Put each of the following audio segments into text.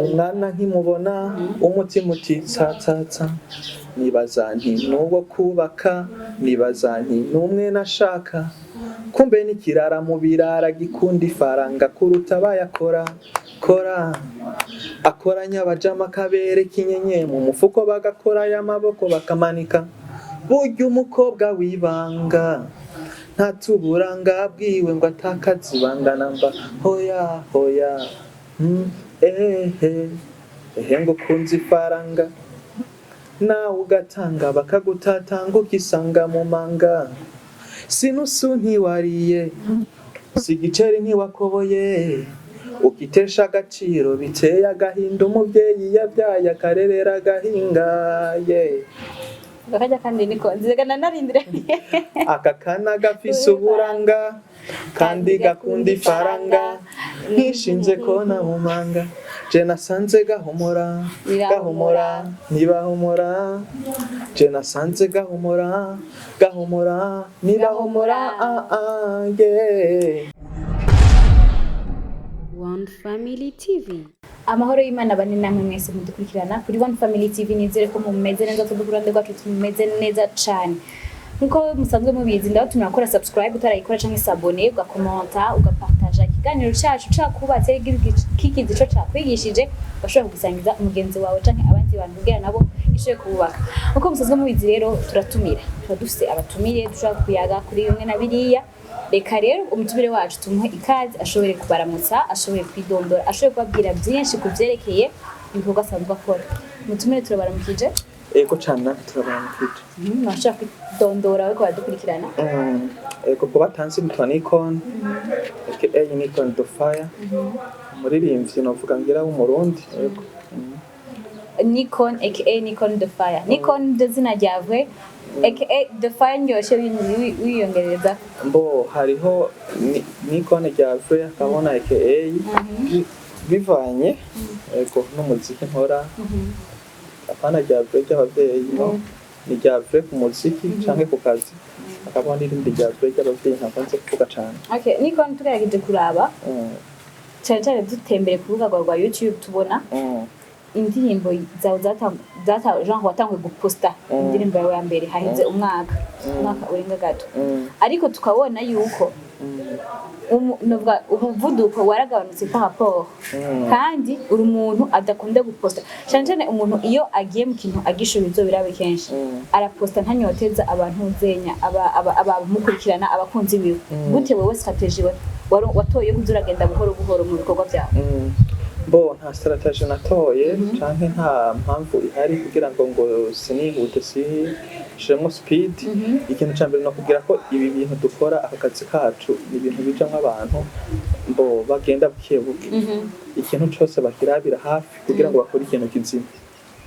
Umwana nkimubona, umutima uti tsa, nibaza nti nubwo kubaka, nibaza nti numwe nashaka, kumbe n'ikirara mu birara gikunda ifaranga kuruta bayakora kora. Akoranya abajama, akabereka inyenye mu mufuko, bagakora y'amaboko bakamanika. Burya umukobwa w'ibanga ntatuburanga bwiwe ngo atakaze ibanga namba. Hoya hoya, ehe ehe, ngo ukunze ifaranga nawe ugatanga, bakagutatanga ukisanga mu manga. Sinusu ntiwariye, si igiceri ntiwakoboye, ukitesha agaciro. Biteye agahinda umuvyeyi yabyaye akarerera agahinga ye. Akajya kandi niko nzega nanarindire. Aka kana gafise uburanga kandi gakunda ifaranga, nkishinze kona mu manga. Je nasanze gahumura, gahumura, ntibahumura. Je nasanze gahumura, gahumura, ntibahumura. Ah, ah, yeah. One Family TV. Amahoro y'Imana bane namwe mwese mudukurikirana kuri One Family TV. Nizere ko mumeze neza, twebwe ku ruhande rwacu tumeze neza cane. Nkuko musanzwe mubizi, ndabatumira gukora subscribe utarayikora canke s'abonner, ugakomenta, ugapartaja ikiganiro cacu cakubatse, kigize ico cakwigishije, ugashobora kugisangiza umugenzi wawe canke abandi bantu kugira nabo gishobore kububaka. Nkuko musanzwe mubizi rero, turatumira, tuba dufise abatumire dushobora kuyaga kuri bimwe na biriya. Reka rero umutumire wacu tumuhe ikaze, ashobore kubaramutsa, ashobore kwidondora, ashobore kubabwira byinshi ku vyerekeye ibikorwa asanzwe akora. Umutumire, turabaramukije. Ego cane, natwe turabaramukije. Mwashobora kwidondora bariko baradukurikirana? Ego, ku batanzi nitwa Nikon aka Nikon the Fire, umuririmbyi novuga ngira w'Umurundi, yego. Nikon aka Nikon the Fire. Nikon niryo zina ryawe, aka the Fire ndyoshe wiyongereza? Mbo hariho Nikon rya vrai, hakabona aka bivanye, ego, n'umuziki nkora. Apana rya vrai ry'abavyeyi, no ni rya vrai ku muziki canke ku kazi, hakabaho n'irindi rya vrai ry'abavyeyi ntakunze kuvuga cane. Okay, Nikon, tugerageje kuraba cyane cyane dutembere ku rubuga rwawe rwa YouTube, tubona indirimbo zawe genre watanguye guposta indirimbo yawe ya mbere haheze umwaka, umwaka urenga gato, ariko tukabona yuko novuga umuvuduko waragabanutse par rapport, kandi uri umuntu adakunda guposta cyane cyane. Umuntu iyo agiye mu kintu agishoboye, birabe kenshi araposta, ntanyoteza abantu zenya abamukurikirana, abakunzi biwe. Gute wewe stratégie watoye kuza uragenda buhoro buhoro mu bikorwa byawe? Bo nta stratégie natoye canke nta mpamvu ihari kugira ngo sinihute, sishiremo speed. Ikintu ca mbere no kugira ko ibi bintu dukora, aka kazi kacu, ni ibintu bijamwo abantu mbo bagenda buke buke, ikintu cose bakirabira hafi kugira ngo bakore ikintu kizima.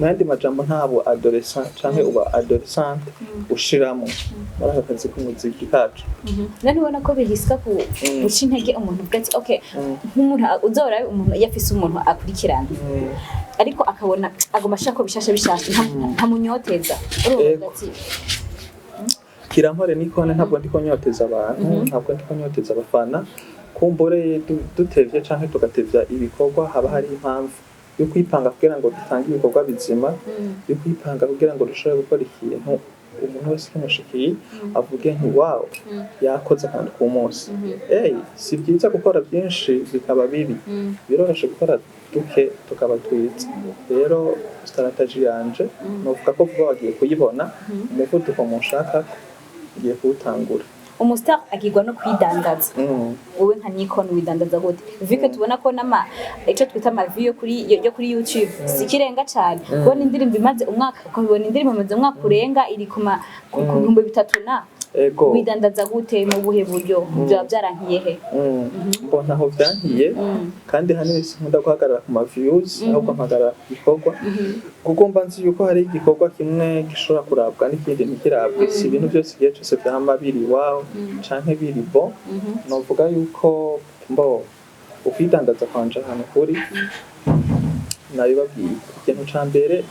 Mu yandi majambo, ntabo adolescent canke uba adolescente ushiramo muri aka kazi k'umuziki kacu. None ubona ko bihisika ku guca intege umuntu, uvuga ati okay, nk'umuntu uzora umuntu iyo afise umuntu akurikirana, ariko akabona agoma ashaka ko bishasha bishasha, ntamunyoteza, urumva? Ego. Ati Kirampore Nikone, ntabwo ndiko nyoteza abantu, ntabwo ndiko nyoteza abafana. Kumbure dutevye canke tugatevya ibikorwa, haba hari impamvu yo kwipanga kugira ngo dutange ibikorwa bizima, yo kwipanga kugira ngo dushobore gukora ikintu umuntu wese kimushikiye avuge nti "Wow, yakoze akantu ku munsi." Ey, si byiza gukora byinshi bikaba bibi, biroroshe gukora duke tukaba twiza. Rero stratégie yanje novuga ko vuba bagiye kuyibona, umuvuduko munshaka ngiye kuwutangura. Umustar agirwa no kwidandaza. Wowe nka Nikon widandaza gute, vu que tubona ko nama ico twita ama vues yo kuri YouTube si ikirenga cane? Kubona indirimbo imaze umwaka, ukabibona indirimbo imaze umwaka urenga iri ku 3000 na widandaza gute? Mu buhe buryo? Byaba byarankiye he? Mbona aho vyankiye, kandi hanini sinkunda guhagarara ku ma views, ahubwo mpagarara ku gikorwa, kuko mba nzi yuko hari igikorwa kimwe gishobora kurabwa n'ikindi ntikirabwe. Si ibintu byose igihe cyose vyama biri wow canke biri bon. Novuga yuko mbo ukwidandaza kwanje ahantu kuri nabibabwiye. Ikintu ca mbere,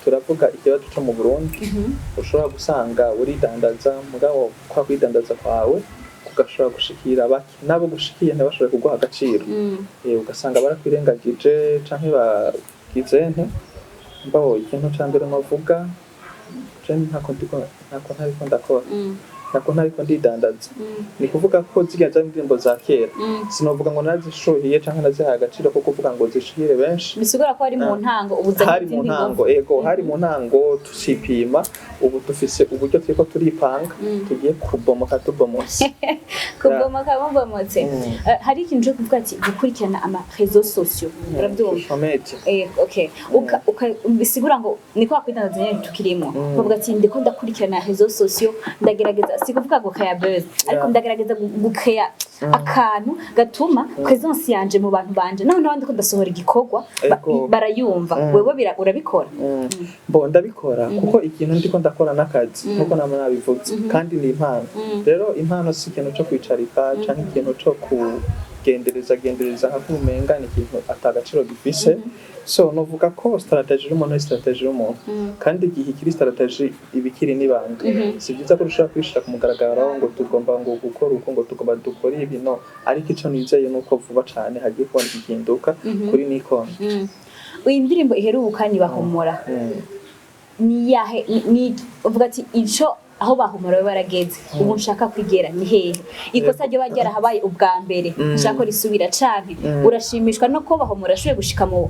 turavuga ikibazo co mu Burundi, ushobora gusanga uridandaza, mugabo kwa kwidandaza kwawe ugashobora gushikira bake, nabo gushikiye ntibashobore kuguha agaciro. Ugasanga barakwirengagije canke bagize nte. Mbaho ikintu ca mbere novuga, je ntako ntariko ndakora, ntako ntariko ndidandaza. Ni kuvuga ko zirya za ndirimbo za kera, sinovuga ngo narazishuhiye canke nazihaye agaciro ko kuvuga ngo zishikire benshi. Bisigura ko hari mu ntango, ubu Hari mu ntango, ego, hari mu ntango tucipima. Ubu dufise uburyo turiko turipanga, tugiye kubomoka tubomotse. Kubomoka mubomotse. Hari ikintu cyo kuvuga ati gukurikirana ama réseaux sociaux, urabyumva? Social media. Okay, bisigura ngo ni kwa kwidandaza nyene tukirimo. Bavuga ati ndiko ndakurikirana réseaux sociaux, ndagerageza, si kuvuga ngo kaya buzz, ariko ndagerageza gukeya akantu gatuma presence yanje mu bantu banje, naho naho ndiko ndasohora igikorwa, barayumva. Wewe urabikora? Bo ndabikora, kuko ikintu ndiko ndakora n'akazi, nkuko namwe nabivuze, kandi ni impano. Rero impano si ikintu co kwicarika canke ikintu co kugendereza gendereza nka kumenga ni ikintu atagaciro gifise. So novuga ko strategy y'umuntu ari strategy y'umuntu, kandi igihe ikiri strategy iba ikiri n'ibanga. Si byiza ko dushobora kwishira ku mugaragaro ngo tugomba ngo gukora uko, ngo tugomba dukore ibi, no. Ariko ico nizeye nuko vuba cane hagiye kubona igihinduka kuri Nikon. Iyi ndirimbo iheruka ni Bahumura. Ni yahe ni uvuga ati ico aho Bahumura babe barageze, ubu nshaka kwigera ni hehe? Ikosa ryo ryarahabaye ubwa mbere, nshaka ko risubira, canke urashimishwa no ko Bahumura ashoboye gushika mu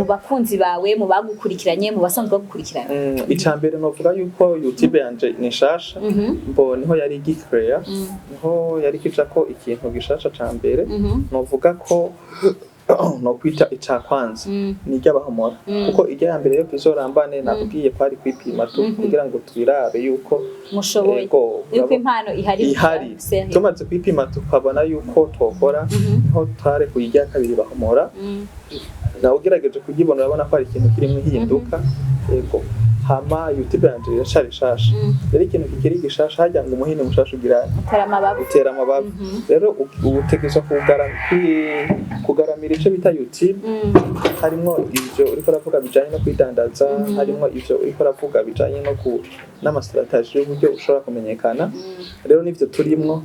bakunzi bawe, mu bagukurikiranye, mu basanzwe bagukurikirana? Ica mbere novuga yuko YouTube yanje ni nshasha. Mbo niho yari igikereya, niho yari kijako ikintu gishasha ca mbere. Novuga ko no kwita ica kwanza ni iry'Abahomora, kuko irya ya mbere yo tuzorambane nakubwiye ko ari kwipima tu kugira ngo twirabe yuko mushoboye, ego, yuko impano ihari. Ihari. Sérieux. Tumaze kwipima tukabona yuko twokora, niho twarekuye irya kabiri Bahomora. Nawe ugerageje kugibona urabona ko hari ikintu kirimo ihinduka, yego. Hama YouTube yanje iracari shasha. Rero ikintu kikiri gishasha, harya ngo umuhini mushasha ugira utera amababa. Utera amababa. Rero utegerezwa kugaramira ico bita YouTube. Harimwo ivyo uriko uravuga bijanye no kwidandaza, harimwo ivyo uriko uravuga bijanye no ku n'ama stratégies y'uburyo ushobora kumenyekana. Rero nivyo turimwo,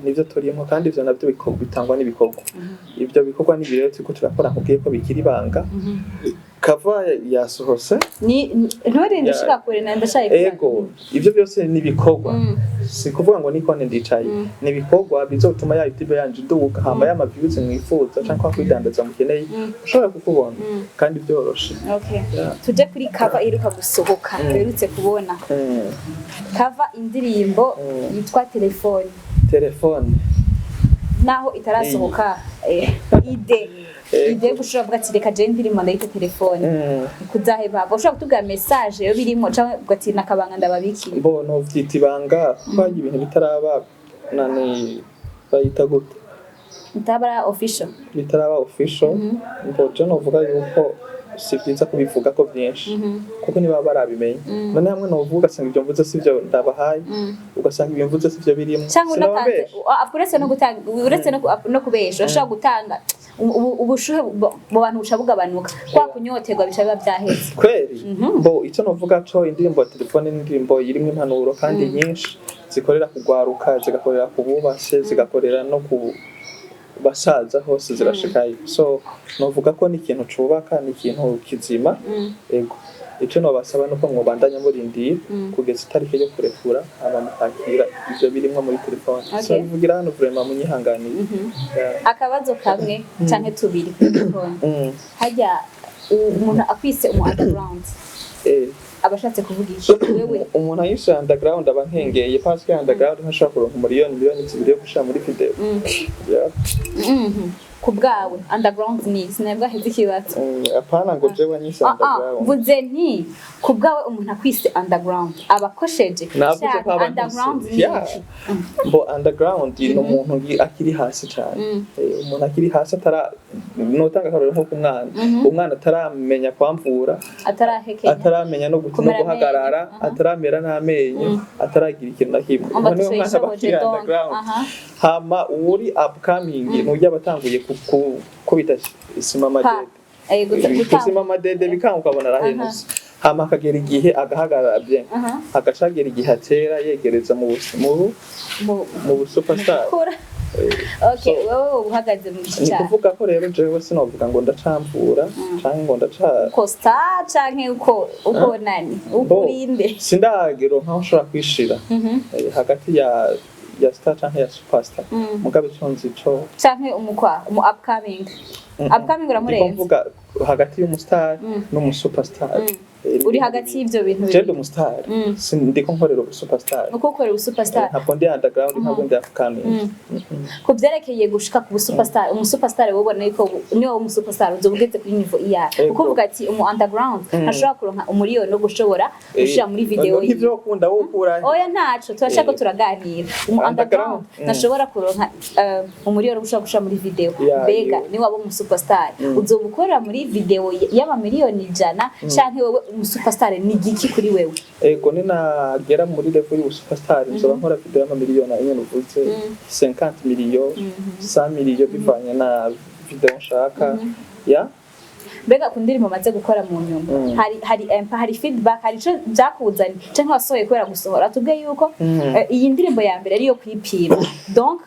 kandi ivyo navyo bitangwa n'ibikorwa. Ivyo bikorwa n'ibi rero turiko turakora, nkubwiye ko bikiri ibanga. Kava yasohose. Ni nturinde ushika kure, na ndashaka. Ego, ivyo byose ni ibikorwa. Si kuvuga ngo nikone ndicaye, ni ibikorwa bizotuma ya YouTube yanje iduka, hama ya views mwifuza canke kwidandaza mukeneye ushobora kukubona, kandi byoroshe. Okay. Yeah. Tuje kuri cover iheruka gusohoka, duherutse kubona. Cover indirimbo yitwa Telefone. Telefone. Naho itarasohoka, idée idée yo gushobora kuvuga ati reka je indirimbo ndayita Telefone, kuzaheba ushobora kutubwira message yo birimo, cyangwa uvuga ati nakabanga ndababikiye? Bo novyita ibanga, kuko hari ibintu bitaraba nani, bayita gute? Itabara official. Bitaraba official. Mbo je novuga yuko si byiza kubivuga ko byinshi, kuko niba barabimenye none hamwe novuga ugasanga ibyo mvuze sivyo ndabahaye, ugasanga ibyo mvuze sivyo birimo. Cyangwa unatanze Sinababesha. Uretse no gutanga, uretse no kubesha, urashobora gutanga ubushuhe mu bantu buca bugabanuka, kwa kunyoterwa bica biba byaheze. Kweri, bo icyo novuga co, indirimbo ya Telefone ni indirimbo irimwo impanuro kandi nyinshi zikorera kugwaruka, zigakorera ku bubashe, zigakorera no ku basaza, hose zirashikayo. So novuga ko ni ikintu cubaka, ni ikintu kizima. Ego, ico nobasaba nuko mwobandanya murindiye kugeza itariki yo kurekura, hama mukakira ivyo birimwo muri Telefone. So bivugira hano vraiment munyihanganiye. Yeah. Akabazo kamwe canke tubiri kuri Telefone. Harya umuntu akwise umu underground aba ashatse kuvuga iki wewe? Umuntu ayishe underground aba nkengeye, parce que underground ntashobora kuronka umuriyoni, 2 miliyoni yo gushira muri video. Yeah. Ku bwawe underground ni sinabwa heze ikibazo. Apana ngo jewe nyise underground. Mvuze nti ku bwawe umuntu akwise underground aba akosheje? Navuze Canke ko aba underground nkise. ni Yeah. iki? Mbo underground ni umuntu akiri hasi cyane. Umuntu akiri hasi atara, notanga akarorero nko ku mwana, umwana ataramenya kwamvura, atarahekenya, ataramenya no kumera guhagarara, amenyo. Ataramera n'amenyo, ataragira ikintu na kimwe. Umva Uwo niwe mwana aba tushoboje akiri donc. underground. Hama uwuri upcoming ni ujya abatanguye kubita isima Pa. amadede, Gutanga. kusima amadede bikanga, ukabona arahenutse, hama akagera igihe agahagarara bien, agaca agera igihe atera yegereza mu Mu mu bu superstar. Gukura. Okay, wowe uhagaze mu gice Ni cyawe. kuvuga ko rero jewe sinovuga ngo ndacamvura canke ngo ndaca Uko star canke uko nani, uko Bo, urinde? Sindagero nkaho nshobora kwishira hagati ya star canke ya superstar. Mugabe ico nzi co Canke umukwa umu upcoming. Upcoming Ndiko uramurenza. mvuga hagati y'umustar n'umusuperstar. Uri hagati y'ivyo bintu Je ndi bibiri. umustar. Ndiko nkorera ubusuperstar. Uko ukorera ubusuperstar. Ntabwo ndi underground, ntabwo ndi upcoming. Ku vyerekeye gushika ku busuperstar, umusuperstar wowe ubona yuko niwe umusuperstar uzoba ugeze kuri niveau iyahe? Ego. Kuko uvuga ati umu underground ntashobora kuronka umuriyoni wo gushobora gushira muri video yiwe. Nk'ivyo ukunda wowe ukura he? Oya, ntaco turashaka ko turaganira. Umu underground Underground. ntashobora kuronka umuriyoni wo gushobora gushira muri video. Yeah, Mbega yo. ni waba umusuperstar uzoba ukora muri video y'amamiliyoni 100, canke wewe umusuperstar ni igiki kuri wewe? Ego, ninagera muri level y'ubusuperstar nzoba nkora video y'amamiliyoni nyene uvuze, 50 miliyo, 100 miliyo, bivanye na video nshaka ya. Mbega ku ndirimbo maze gukora mu nyuma, hari feedback, hari ico byakuzanye canke wasohoye kubera gusohora? Tubwe yuko iyi ndirimbo ya mbere ariyo kwipima, donc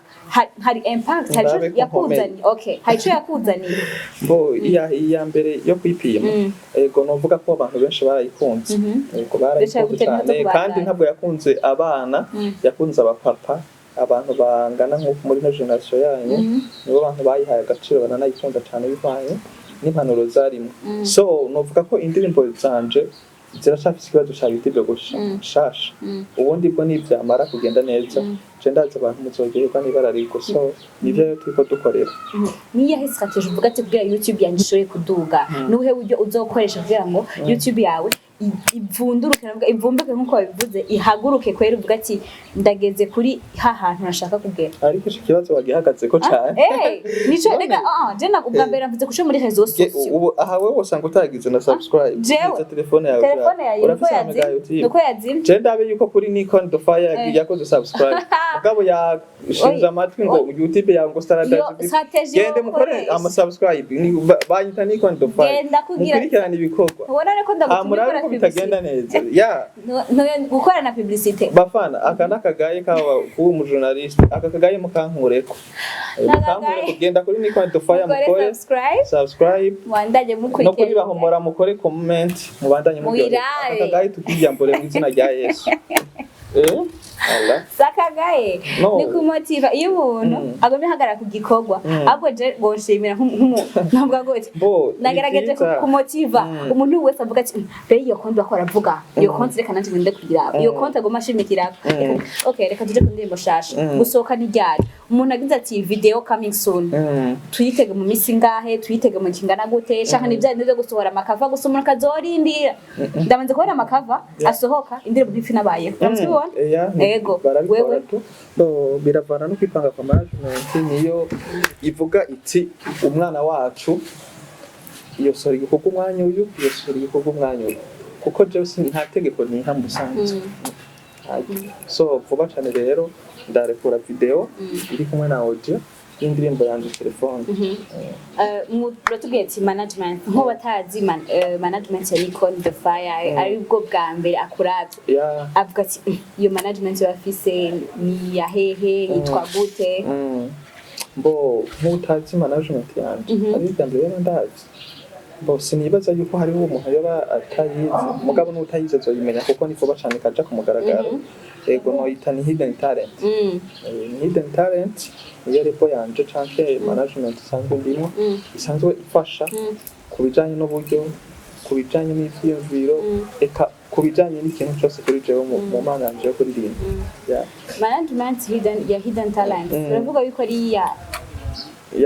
hari impact, hari ico Ndabe ko yakuzaniye. Okay, hari ico yakuzaniye. Bo, iya mbere yo kwipima, ego, novuga ko abantu benshi barayikunze. Ego, barayikunze gutera cyane. intege Kandi kubandanya. ntabwo yakunze abana, yakunze abapapa, abantu bangana nk'uko muri no generation yanyu, nibo bantu bayihaye agaciro, baranayikunda cyane bivanye n'impanuro zarimo. So novuga ko indirimbo zanje ziracafise ikibazo ca YouTube gusa shasha. Ubundi bwo nivyamara kugenda neza, je ndazi abantu muzoryoherwa n'ibara riko. So nivyo rero turiko dukorera. Niyahe strategy uvuga ati kugira YouTube yanjye ishobore kuduga, nuhe buryo uzokoresha kugira ngo YouTube yawe ivunduruke, navuga ivumbuke nkuko babivuze, ihaguruke kwera, uvuga ati ndageze kuri ha hantu nashaka kugera? Ariko ico kibazo wagihagazeko cane. Eh, nico. None- Rega je na ubwa mbere navuze kuco muri réseaux sociaux. Ubu aha wewe usanga utagize na subscribe. Jewe? Iza telefone yawe. Telefone yawe nuko Urafise amega yazimye. YouTube? Nuko yazimye. Je ndabe yuko kuri Nikon the Fire yakoze subscribe, mugabo yashinze Oya. amatwi ngo YouTube yawe ngo Iyo strategy. strategy Gende mukore wokoresha. ama subscribe. Banyita Nikon the Fire. Genda kugira- Mukurikirana ibikorwa. Ubona reko Ah, ndagutumye murabe gukora ko bitagenda publicité. neza ya. Gukora na publicité. Bafana, aka nakagaye kaba kuba umujournaliste, aka kagaye mukankureko. Nakagaye. Mukankureko, genda kuri Nikon the Fire mukore mukore subscribe, subscribe, mwandanye no kuri mukurikira. Bahomora mukore comment, mubandanye muryoherwa. Muyirabe. Aka kagaye tukiyambure mu izina rya Yesu. Allah. Sakagaye. No. Ni kumotiva iyo umuntu agomba ihagarara ku gikorwa. Ahubwo je goshimira nkavuga gutya, Bo, ni nagerageje vyiza. kumotiva umuntu wese avuga ati: "Mbe iyo konti bakora avuga, iyo konti reka nanje ngende kuyiraba, iyo konti agomba ashimikira." Okay, reka tuje ku ndirimbo shasha. Gusohoka ni ryari? Umuntu agize ati video coming soon, tuyitege mu misi ngahe? Tuyitege mu kingana gute? Canke ni bya bindi byo gusohora amakava gusa umuntu akazorindira? Ndamaze kubona amakava asohoka, indirimbo ntipfa inabayeho. Uramutse ubibona? Eya, Ego, barabikora wewe? tu. Bo, biravana no kwipanga kwa management, niyo ivuga iti umwana wacu iyo sora igikorwa umwanya uyu, iyo sora igikorwa umwanya uyu, kuko jewe nta tegeko niha mu busanzwe. So vuba cane rero ndarekura video iri kumwe na audio y'indirimbo yanje Telefone. Uratubwiye ati management, nk'uwatazi management ya Nikon the Fire, ari bwo bwa mbere akuravye, avuga ati: Iyo management bafise ni ya hehe? Yitwa gute?" Bo, nk'utazi management yanje, ari irya mbere yoba ndazi. Bo, sinibaza yuko hariho umuntu yoba atayizi, mugabo n'utayizi azoyimenya kuko ni vuba cane kaja ku mugaragaro. Ego, noyita ni Hidden Talent. Ni Hidden Talent, niyo label yanje canke management isanzwe ndimo, isanzwe ifasha ku bijanye n'uburyo, ku bijanye n'ivyiyumviro, eka ku bijanye n'ikintu cose kuri jewe mu mana yanje yo kuririmba. Yeah. Management hidden, ya Hidden Talent, uravuga yuko ari iya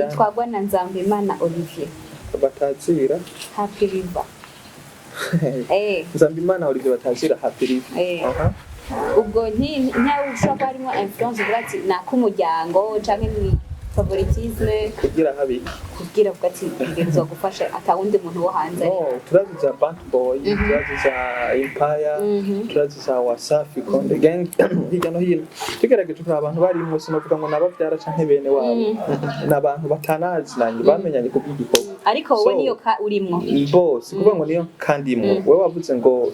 itwagwa na Nzambimana Olivier. Batazira Happy River. Nzambimana Olivier batazira Happy River. Aha. Ubwo ntawe ushobora kuba harimo influence uvuga ati ni ak'umuryango canke ni favoritisme? Kugira habiki? Kugira uvuga ati ntegerezwa gufasha atawundi muntu wo hanze ari. No, turazi za Bant Boy, turazi za Empire, turazi za Wasafi, Konde Gang, hirya no hino. Tugerageje kuraba abantu barimwo, sinovuga ngo nabavyara canke bene wabo, ni abantu batanazinanye, bamenyanye kubw'igikorwa. Ariko wowe So, niyo ka urimwo. Bo si kuvuga ngo niyo kandimwo. Wewe wavuze ngo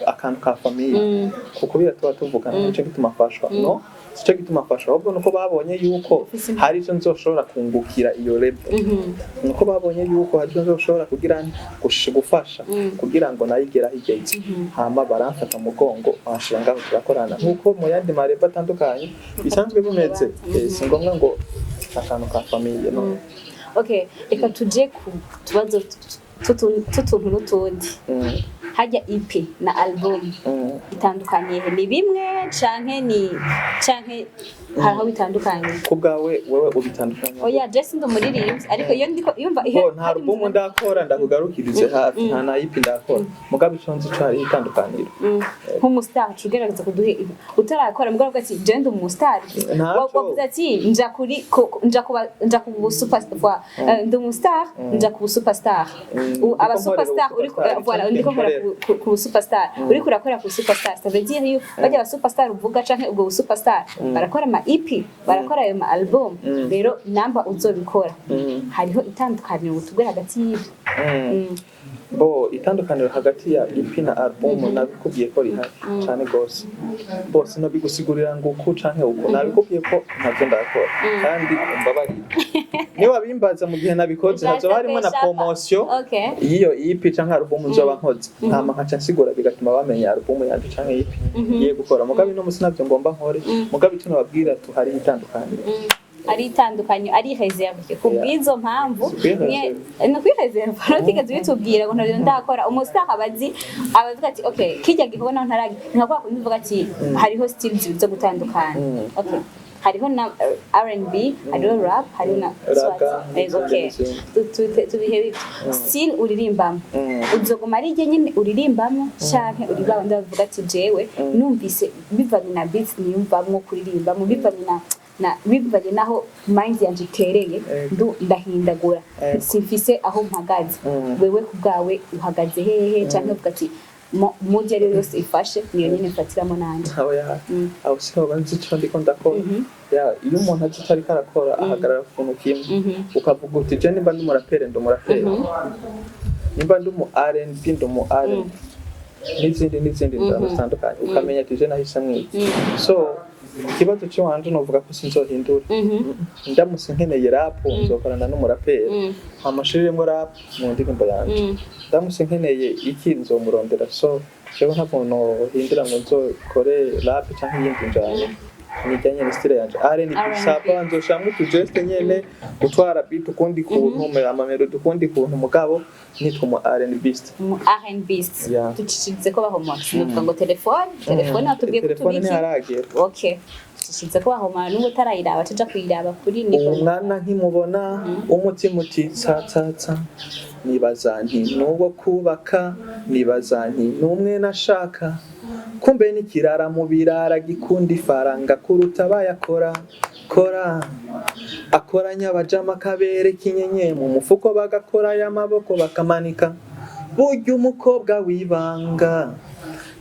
akantu ka famille, kuko bira tuba tuvugana, nico gituma afashwa. No sico gituma afashwa, ahubwo nuko babonye yuko hari ico nzoshobora kungukira iyo label, nuko babonye yuko hari ico nzoshobora kugira gufasha kugira ngo nayo igere aho igeze, hama baramfata mu mugongo, banshira ngaho, turakorana nkuko mu yandi ma label atandukanye bisanzwe bimeze. Si ngombwa ngo akantu ka famille, no. Okay, reka tuje ku tubazo tutuntu n'utundi. Hajya EP na album itandukanye he? Ni bimwe canke ni canke hari aho bitandukanye? Ku bwawe wewe ubitandukanya? Oya, je sindi umuririmbyi, ariko iyo ndiko yumva iyo Bo, nta album ndakora, ndakugarukirize hafi, nta na EP ndakora, mugabo ico nzi co hariho itandukaniro. Nk'umustar ugerageza kuduha utarakora, mugabo uvuga ati je ndi umustar. Ntaco. Wavuze ati nja kuri nja kuba nja ku super ndi umustar, nja ku superstar. Aba Ndiko nkorera superstar uri superstar, voilà, ico ndiko nkora nkorera. ku superstar, uriko urakora ku superstar, ça veut dire yo bajya aba superstar uvuga canke ubwo superstar barakora ama EP, barakora ayo ma album. Rero namba uzobikora, hariho itandukaniro utubwira hagati y'ibyo? Bo, itandukaniro hagati ya EP na album nabikubwiye ko rihari cane gose. Bo, sinobigusigurira ngo uku canke uku, nabikubwiye ko ntavyo ndakora, kandi umbabarire niba bimbaza mu gihe nabikoze, hazoba harimo na promotion y'iyo EP canke album nzoba nkoze, hama nkaca nsigura, bigatuma bamenya album yanje canke EP ngiye gukora. Mugabo ino musi navyo ngomba nkore, mugabo ico nababwira tu hari itandukaniro. Ari itandukanye, ari réserve ku bw'izo mpamvu. Si kwi réserve. Ni ukwi réserve, ntutigeze ubitubwira ngo ntabyo ndakora. Umustar aba azi, abavuga ati okay, kijya gikorwa naho ntaragi, ni nka kwa kundi uvuga ati hariho style zibiri zo gutandukana. Okay, hariho na R&B, hariho rap, hariho na Raga, okay. n'izindi. Tubihe bityo, style uririmbamo uzoguma ari ryo nyine uririmbamo, canke uri ba bandi bavuga ati jewe numvise bivanye na beats niyumvamwo kuririmbamo, bivanye na bivanye naho mind yanje itereye, ndahindagura, simfise aho mpagaze? Wewe ku bwawe uhagaze hehe, canke uvuga ati mood iyo ariyo yose ifashe niyo nyene mfatiramo nanje? Aho ya aho sinoba nzi ico ndiko ndakora. Ya, iyo umuntu azi ico ariko arakora, ahagarara ku kintu kimwe, ukavuga uti je nimba ndi umurapere, ndi umurapere, nimba ndi umu R&B, ndi umu R&B, n'izindi n'izindi njyana zitandukanye, ukamenya ati je nahisemwo iki. So ikibazo c'iwanje novuga ko sinzohindura. Ndamutse nkeneye rap, nzokorana n'umuraperi, amashiriremo rap mu ndirimbo yanje. Ndamutse nkeneye iki, nzomurondera. So jewe ntabwo nohindura ngo nzokore rap canke iyindi njyana, nijyanye na style yanje R&B. R&B. Sapa nzoshiramwo utugeste nyene, gutwara beat ukundi kuntu, ama mélodie ukundi kuntu, mugabo nitwa umu R&Bist. Mu R&B. Yeah. Ducishirize ko bahomora, sinovuga ngo telefone watubwiye ko Telefone tubiki. ntiharagera. Okay, ducishirize ko bahomora, nubwo utarayiraba tuja kuyiraba kuri niko. Umwana nkimubona, umutima uti tsa tsa tsa, nibaza nti n'ubwo kubaka, nibaza nti n'umwe nashaka, kumbe n'ikirara mu birara gikunda ifaranga kuruta bayakora kora, akoranya abajama akabereka inyenye mu mufuko, bagakora y'amaboko bakamanika. Burya umukobwa w'ibanga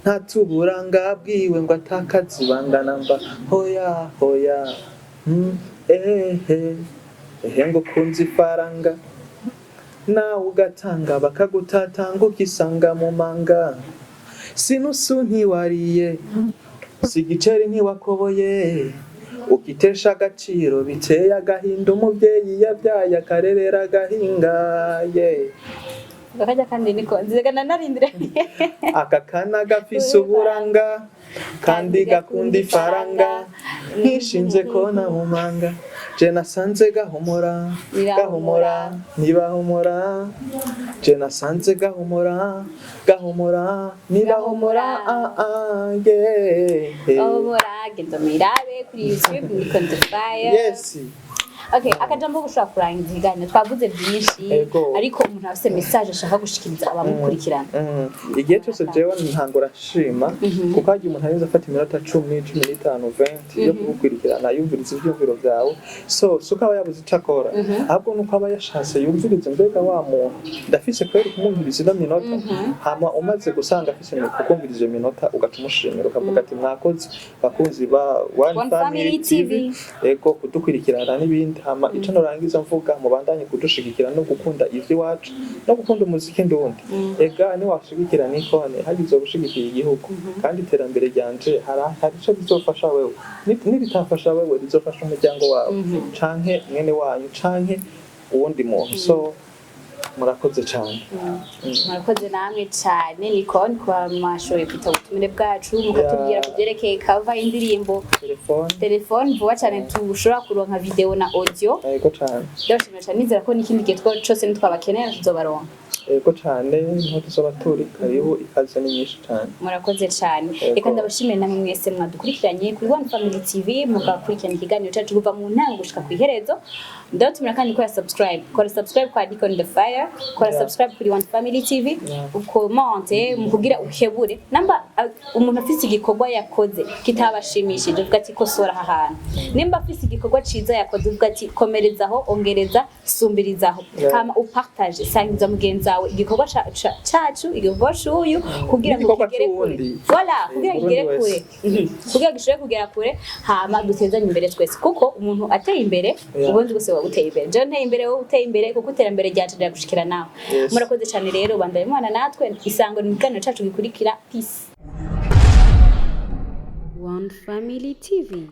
ntatuburanga bwiwe ngo atakaze ibanga namba. Hoya hoya, ehe ehe, ngo ukunze ifaranga nawe ugatanga, bakagutatanga ukisanga mu manga. Sinusu ntiwariye, si igiceri ntiwakoboye, ukitesha agaciro, biteye agahinda umubyeyi yabyaye akarerera agahinga ye. Akajya kandi niko nzega nanarindire. Aka kana gafise uburanga kandi gakunda ifaranga, nkishinze kona mu manga, je nasanze gahumura, gahumura ntibahumura, je nasanze gahumura, gahumura ntibahumura, ah, ah, yeah. Bahomora, genda muyirabe kuri YouTube, Niko the Fire. Yes. Okay, akajambo ko gushobora kurangiza ikiganiro, twavuze byinshi, Ego. ariko umuntu afise message ashaka gushikiriza abamukurikirana. Igihe cyose jewe ntangura nshima, kuko hagiye umuntu arinze afata iminota 10, 15, 20 yo kugukurikirana, yumviriza ivyumviro vyawe, so suko aba yabuze ico akora, ahubwo nuko aba yashatse yumvirize mbega wa muntu ndafise kweri kumwumviriza ino minota. Hama umaze gusanga afise kukumviriza iyo minota, ugaca umushimira, ukavuga ati: "Mwakoze bakunzi ba One One Family Family TV, TV." Ego, kudukurikirana n'ibindi. Hama ico norangiza mvuga, mubandanye kudushigikira no gukunda ivy'iwacu no gukunda umuziki ndundi. Ega niwashigikira Nikone, hagize gushigikira igihugu, kandi iterambere ryanje hari ico bizofasha wewe. Niritafasha wewe, rizofasha umuryango wawe canke mwene wanyu canke uwundi muntu. So murakoze cane. Murakoze namwe cyane, Nikon, kuba mwashoboye kwita ubutumire bwacu, mukatubwira ku byerekeye cover y'indirimbo Telefone. Telefone. Vuba cyane tushobora kuronka video na audio. Ego cane. Ndabashimira cyane, nizera ko n'ikindi gihe cose nitwabakenera tuzobaronka. Ego cane, niho tuzoba turi. Karibu, ikaze ni nyinshi cane. Murakoze cyane. Yego. Reka ndabashimire namwe mwese mwadukurikiranye kuri One Family TV, mugakurikirana ikiganiro cyacu kuva mu ntango gushika ku iherezo. Ndabatumira kandi gukora subscribe, kora subscribe kwa Deacon the Fire, kora subscribe kuri One Family TV, Yeah. ukomante mu kugira ukebure namba umuntu afise igikorwa yakoze kitabashimishije, uvuga ati: "Kosora aha hantu." Nimba afise igikorwa ciza yakoze, uvuga ati: "Komerezaho, ongereza, sumbirizaho." Hama upartage, sangiza mugenzi wawe igikorwa cacu, igikorwa c'uyu, kugira ngo n'igikorwa kigere kure. c'uwundi. Voilà, kugira Burundi kigere kure. wese. Kugira gishobore kugera kure, hama dutezanye imbere twese, kuko umuntu ateye imbere, ubundi bwose buba buteye imbere. Jewe nteye imbere, wowe uteye imbere, kuko iterambere ryacu riragushikira nawe. Murakoze cyane rero, bandanye mubana natwe. Isango ni mu kiganiro cacu gikurikira. Peace. One Family TV.